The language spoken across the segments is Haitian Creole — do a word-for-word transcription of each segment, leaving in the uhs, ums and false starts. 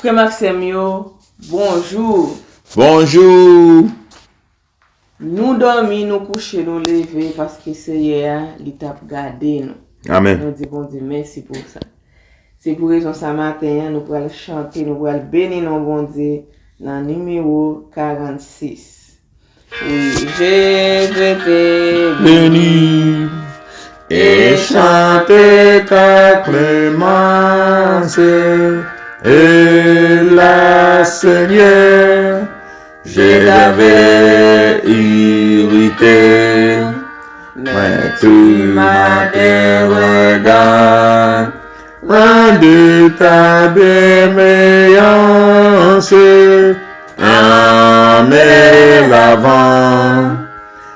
Frè m ak sè m yo, bonjou. Bonjou. Nou dòmi, nou kouche, nou leve, paske Seyè a, li t ap gade nou. Amèn. Nou di Bondye mèsi pou sa. Se pou rezon sa maten an, nou pral chante, nou pral beni non Bondye nan nimewo karannsis. Wi, Jésus te Béni et chante ta clémence et la Seigneur, je t'avais irrité, mais tu m'as des regards loin de ta bienveillance, en me lavant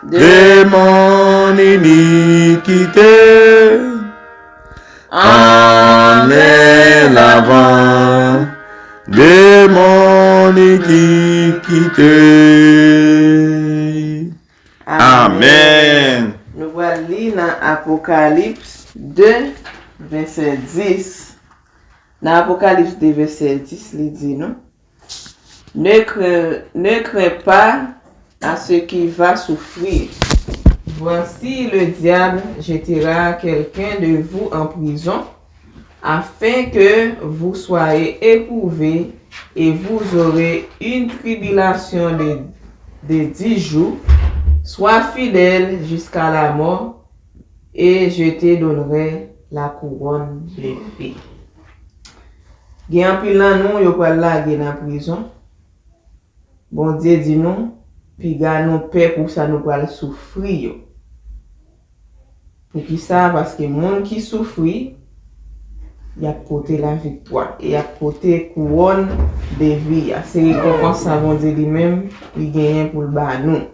de mon iniquité, en me lavant de mon iniquité. Amèn. Nou pral li nan Apokalips de, vèsè dis. Nan Apokalips de, vèsè dis, li di nou, Ne crains, ne crains pas à ce qui va souffrir. Voici, le diable jettera quelqu'un de vous en prison, afin que vous soyez éprouvés, et vous aurez une tribulation de, de dix jours. Sois fidèle jusqu'à la mort, et je te donnerai la couronne de vie. Gen anpil nan nou, yo pral lage nan prizon. Bondye di nou, piga nou pè pou sa nou pral soufri yo. Poukisa? Paske moun ki soufri, y ap pote laviktwa e y ap pote kouwòn de vi a. Se rekonpans sa Bondye li menm li genyen pou l ba nou.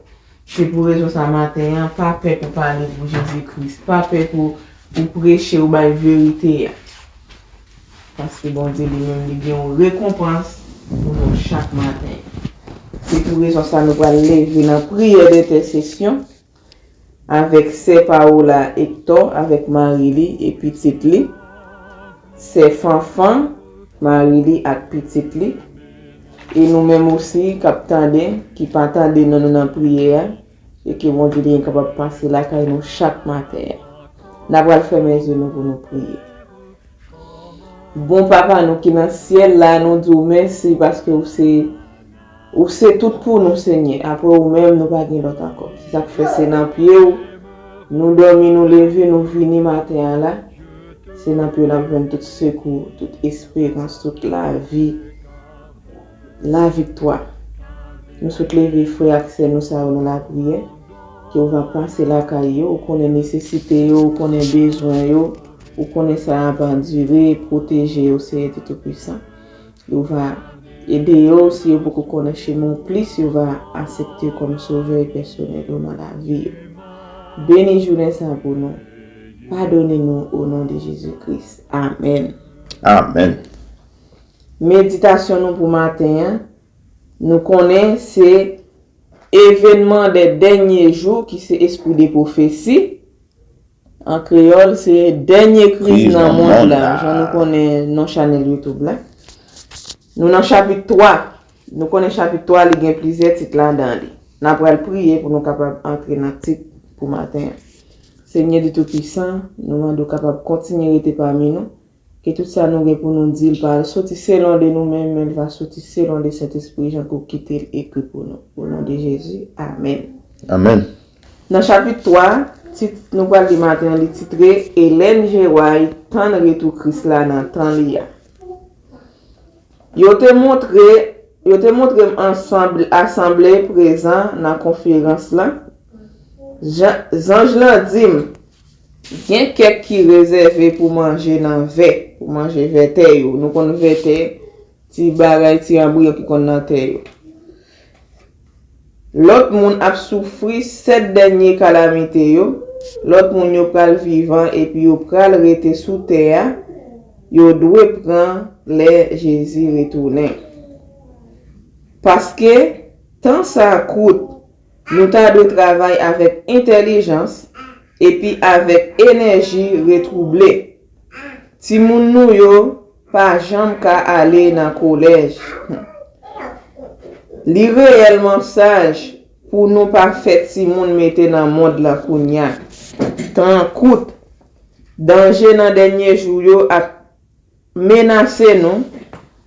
Se pou rezon sa maten an, pa pè pou pale pou Jezi Kris. Pa pè pou, pou preche ou bay verite a. Paske Bondye li menm li gen yon rekonpans pou nou chak maten. Se pou rezon sa nou pral leve nan priyè dentèsesyon avèk sè Paola Hector avèk mari li e pitit li, sè Fanfan, mari li ak pitit li, e nou menm osi k ap tande, ki pa tande non nou nan priyè a, e ke Bondye li kapab pase lakay nou chak maten an. N a pral fèmen zye nou pou nou priye. Bon Papa nou ki nan syèl la, nou di w mèsi paske ou se, ou se tout pou nou, Senyè. Apre ou menm, nou pa gen lòt ankò. Se sa k fè se nan pye w nou dòmi, nou leve, nou vini maten an la. Se nan pye w n ap jwenn tout sekou, tout esperans, tout lavi, laviktwa. Nou sot leve frè ak sè nou sa yo nan lapriyè, ke w va pase lakay yo, ou konnen nesesite yo, ou konnen bezwen yo, ou konnen sa y ap andire, pwoteje yo, Seyè Toupisan. Ou va ede yo, si yo poko konnen chemen w plis, yo va aksepte w kòm sovè pèsonèl yo nan lavi yo. Beni jounen sa pou nou. Padone nou o non de Jezi Kris. Amèn. Amèn. Meditasyon nou pou maten an, nou konnen se evenman de dènye jou ki se espri de pwofesi. An kreyòl, se dènye kriz nan mond la, jan nou konnen non chanèl YouTube la. Nou nan chapit twa. Nou konnen chapit twa, li gen plizyè tit ladan li. N a pral priye pou nou kapab antre nan tit pou maten an. Senyè di Toupisan, nou mande w kapab kontinye rete pami nou. Ke tout sa nou gen pou nou di, l pa al soti selon de nou menm, men l va soti selon de Sentespri, jan ke w kite l ekri pou nou. O non de Jezi, amèn. Amèn. Nan chapit twa, tit nou pral li maten an, li titre Ellen G. White, Tann Retou Kris la nan tan li a. Yo te montre, yo te montre m ansanm, asanble prezan nan konferans lan. Jan, zanj lan di m, gen kèk ki rezève pou manje nan vè, pou manje vètè yo. Nou konn vètè, ti bagay, ti anbriyon ki konn nan tè yo. Lòt moun ap soufri sèt dènye kalamite yo. Lòt moun yo pral vivan epi yo pral rete sou tè a. Yo dwe pran lè Jezi retounen. Paske tan sa a kout, nou ta dwe travay avèk entèlijans epi avèk enèji retwouble. Timoun nou yo pa janm ka ale nan kolèj. Li reyèlman saj pou nou pa fè timoun mete nan mond lan kounye a. Tan an kout. Danje nan dènye jou yo ap menase nou.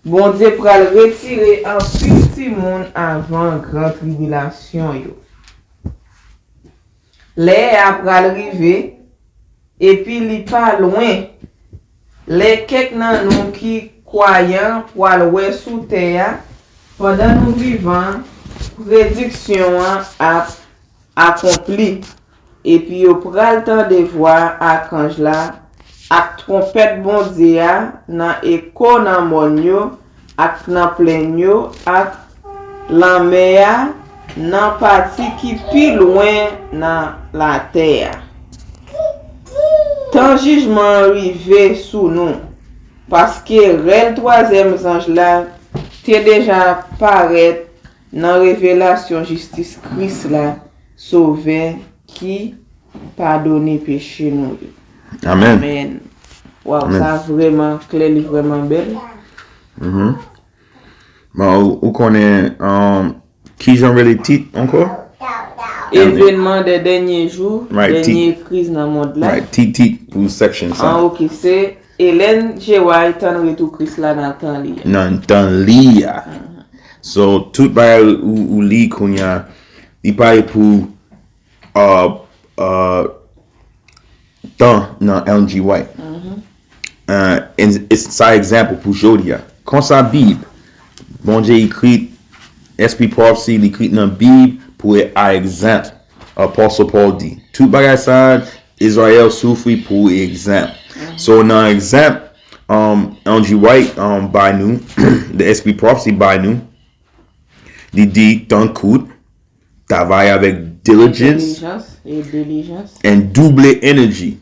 Bondye pral retire anpil timoun avan gran tribilasyon yo. Lè a pral rive, epi li pa lwen, lè kèk nan nou ki kwayan pral wè sou tè a, pandan nou vivan, prediksyon an ap akonpli, epi yo pral tande vwa akanj la ak twonpèt Bondye a nan eko nan mòn yo ak nan plenn yo ak lanmè a nan pati ki pi lwen nan latè a. Tan jijman an rive sou nou, paske rèl twazyèm zanj la te deja parèt nan revelasyon jistis Kris la, Sovè ki padone peche nou yo. Amèn. Amèn. Waw, amèn. Sa vrèman klè, li vrèman bèl. Mhm. Bon, ou, ou konnen, um, ki jan rele tit ankò? Evenman de dènye jou, right, dènye kriz nan mond la. Right, tit, tit pou section sa. Ah, ok, se Ellen G. White, Tan Retou Kris la nan tan li a. Nan tan li a. Mhm. So, tout bagay ou, ou li kounye a, li pare pou, uh, uh, tan nan Ellen G. White. Mhm. Uh, and it's, sa egzanp pou jodi a. Konsa Bib, Bondye ekri, S P Prophecy, li ekri nan Bib pou a egzanp. Apostle Paul di. Tout bagay sa, Izrayèl soufri pou egzanp. Mhm. So, nan egzanp, um, Ellen G. White, um, bay nou, the S P Prophecy bay nou, li di, tan kout, travay avèk diligence, diligence et diligence, and double energy.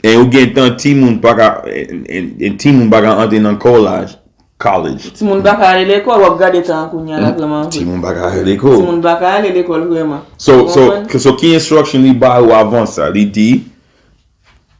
E ou gen tan timoun pa ka, e, e, e timoun pa ka antre nan college, college. Timoun pa ka ale lekòl, w ap gade tan an kounye a la, hmm, vrèman vre. Timoun pa ka ale lekòl. Timoun pa ka ale lekòl vrèman. So, so, so ki instruction li ba ou avan sa? Li di,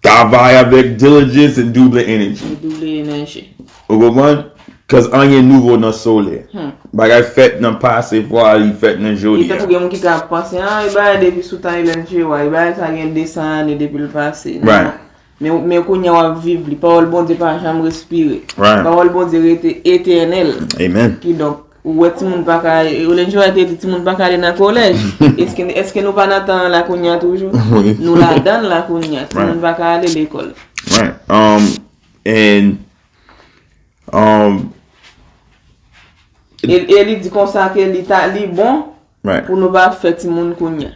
travay avèk diligence and double energy. E double energy. Ou konprann? 'Cause anyen nouvo nan solèy. Hmm. Bagay fèt nan pase, vwa li fèt nan jodi a. E tankou gen moun ki ka ap panse, ah, e bagay depi sou tan Ellen G. White, e bagay sa gen de san ane depi l pase. Non. Right. Men, men kounye a w ap viv li. Pawòl Bondye pa janm respire. Right. Pawòl Bondye rete etènèl. Amen. Kidonk, ou wè timoun pa ka, Ellen G. White te di timoun pa ka ale nan kolèj. Èske, èske nou pa nan tan an la kounye a toujou? Wi. Nou ladan l la kounye a. Right. Timoun pa ka ale lekòl. Right. Um, and Um, e, e li di konsa ke li ta, li bon, right, pou nou pa fè timoun kounye a.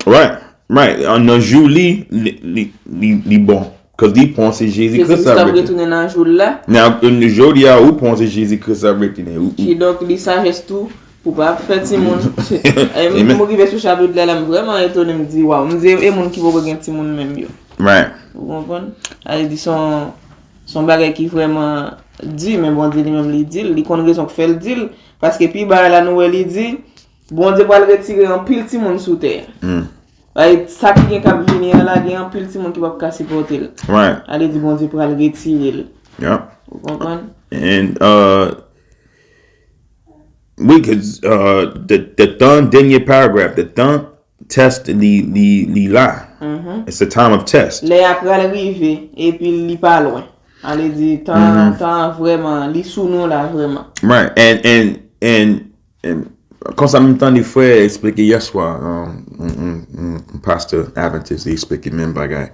Right, right. An, nan jou li, li, li, li, li bon. 'Cause li panse Jezi Kris ap retounen nan jou l la. Nan, jodi a, ou panse Jezi Kris ap retounen. Ou, ou. Kidonk, li sajès tou pou pa fè timoun. E, amen. M rive sou chapit la, la, m vrèman etone, m di, waw, m di, e moun ki poko gen timoun menm yo. Right. Ou konprann? Sa vle di, se yon, se yon bagay ki vrèman di, men Bondye li menm li di l, li konn rezon k fè l di l, paske pi ba la nou wè li di, Bondye pral retire anpil timoun sou tè a. Hmm. Sa ki gen k ap vini an la, gen anpil timoun ki p ap ka sipòte l. Right. Sa vle di Bondye pral retire l. Yep. Ou konprann? And, uh, wi, 'cause, uh, the, the tan, dènye paragraph, the tan test li, li, li la. Mhm. It's a time of test. Lè a pral rive, epi li pa lwen. Sa vle di, tan, mhm, tan an vrèman, li sou nou la vrèman. Right. And, and, and, and, konsa m tande frè eksplike yèswa, um, un, un, un, un pastor Adventist, li eksplike menm bagay.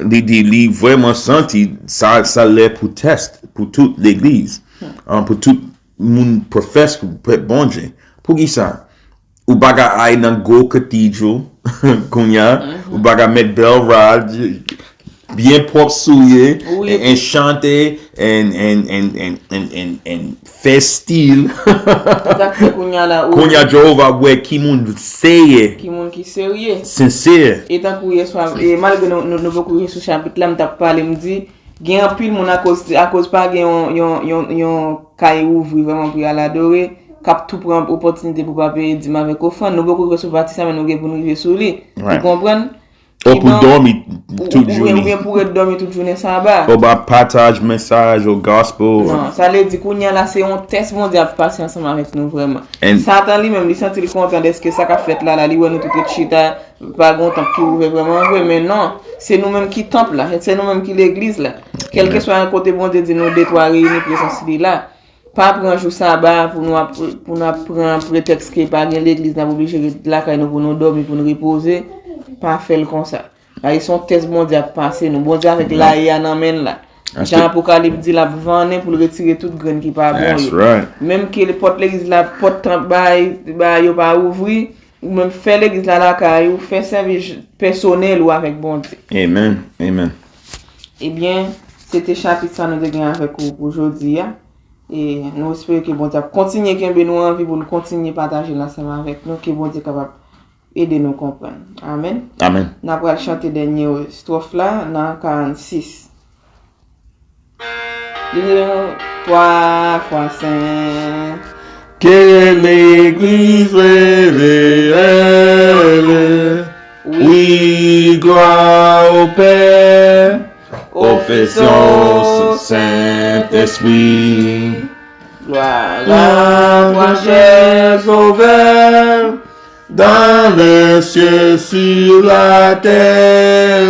Li di, li vrèman santi sa, sa lè pou test, pou tout legliz, um, pou tout moun profess pou pèp Bondye. Poukisa? Ou pa ka al nan gwo cathedral kounye a, mhm, ou pa ka met bèl rad, byen pwòp souliye, wi, e, e chante, and, and, and fè stil. Sa k fè kounye a la, ou. Kounye a Jewova ap wè ki moun serye. Ki moun ki serye. Sensè. E tankou yèswa, e malgre nou, nou, nou poko rive sou chapit la, m t ap pale, m di, gen anpil moun akoz, akoz pa gen yon, yon, yon, yon kay ouvri vrèman pou y al adore, k ap tou pran opòtinite pou pa peye dim avèk ofrann. Nou poko rive sou pati sa, men nou gen pou n rive sou li. Right. Ou konprann? Ou pou dòmi tout jounen. Oubyen pou ret dòmi tout jounen saba. Ou ba pataj mesaj ou gospel. Non, sa vle di kounye a la se yon tès Bondye ap pase ansanm avèk nou vrèman. Satan li menm li santi l kontan dèske sa k ap fèt la la, li wè nou tout ret chita, pa gen yon tanp ki ouvè vrèman vre, men non, se nou menm ki tanp la, se nou menm ki legliz la. Kèlkeswa yon kote Bondye di nou de twa reyini prezans li la. Pa pran jou saba pou nou ap pou nou ap pran pretèks ke pa gen legliz n ap oblije ret lakay nou pou nou dòmi pou nou repoze. Pa fè l konsa. Paske se yon tès Bondye ap pase nou. Bondye avèk laye a nan men l la. Jan Apokalip di l ap vannen pou l retire tout grenn ki pa bon yo. Menm ke pòt legliz la, pòt tanp bagay bagay yo pa ouvri, ou menm fè legliz la lakay ou, fè sèvis pèsonèl ou avèk Bondye. Amen. Amen. Ebyen, se te chapit sa nou te gen avèk ou pou jodi a. E nou espere ke Bondye ap kontinye kenbe nou an vi pou nou kontinye pataje l ansanm avèk nou, ke Bondye kapab ede nou konprann. Amèn. Amèn. N ap pral chante dènye estwòf la nan karannsis. Li di nou twa fwa sen. Ke legliz reyèl. Wi, glwa o Pè. Ofesyon Sentespri. Gloire à toi, cher Sauveur, dans les cieux, sur la terre.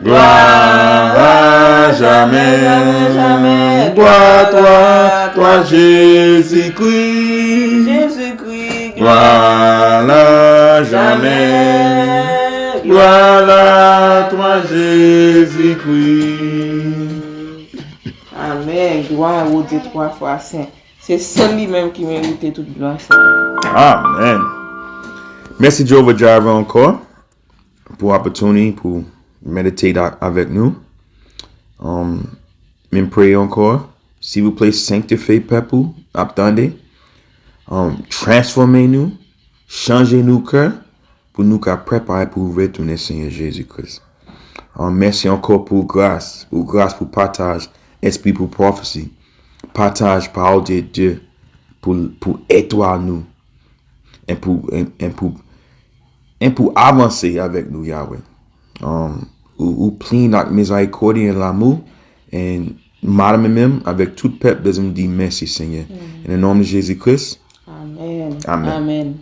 Gloire à jamais, gloire à toi, toi Jésus-Christ. Gloire à jamais, gloire à toi Jésus-Christ. Amèn. Glwa o Dye twa fwa sen. Se sèl li menm ki merite tout glwa sa. Amèn. Mèsi Jehovah Jireh ankò pou opportunity pou meditate avèk nou. Um, men pray ankò. Silvouplè, sanctify pèp ou ap tande. Um, transfòme nou, chanje nou kè, pou nou ka prepare pou retounen Senyè Jezi Kris. Um, mèsi ankò pou gras, pou gras, pou pataj, espri pou pwofesi, pataj pawòl de Dye pou, pou etwal nou, e pou, e, e pou, e pou avanse avèk nou, Yahweh. Um, ou, ou plen ak mizerikòd e lanmou, e madanm menm avèk tout pèp bezwen di mèsi, Senyè. Nan non de Jezi Kris. Amèn. Amèn. Amèn.